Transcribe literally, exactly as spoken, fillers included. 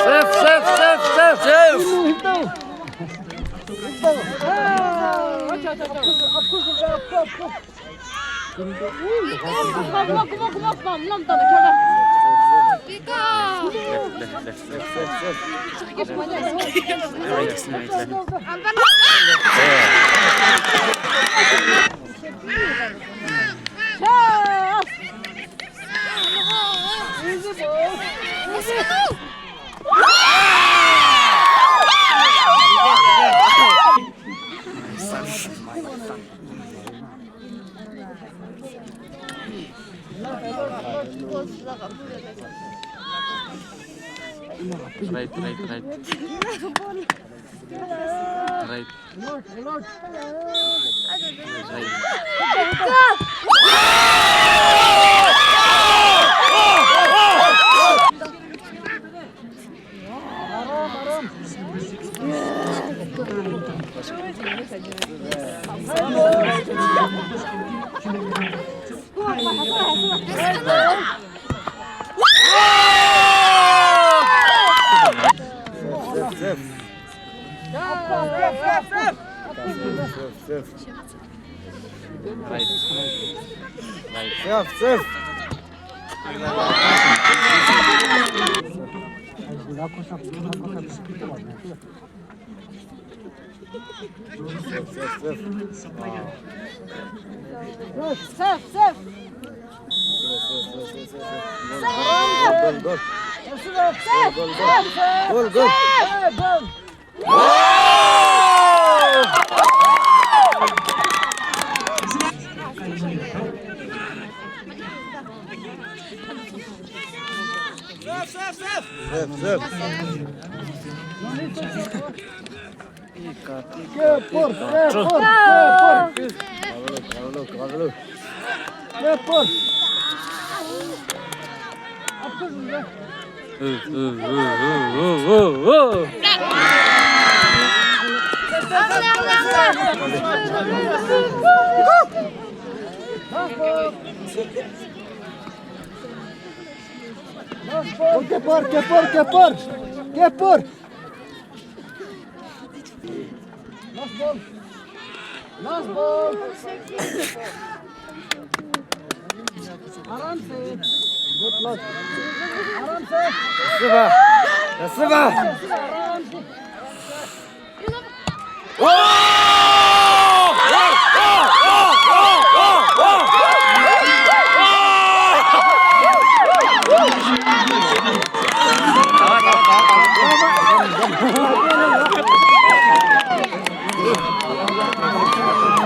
Safe, safe, safe, safe, safe. Right, right, right. Right. Right. Safe, safe, safe. Safe, safe, safe. Right. Right. Safe, safe. Safe, safe, safe. Safe, safe. Safe, safe, safe, safe, safe. Goal, goal, goal, goal. Safe, goal, goal, goal. Safe, goal. Safe, goal. Safe, safe. Kepor, kepor, kepor. Kepor. Kepor, kepor, kepor. Kepor. Last ball. Last ball. आराम से. Good luck. आराम से. Yes, sir. Yes, sir. आराम से.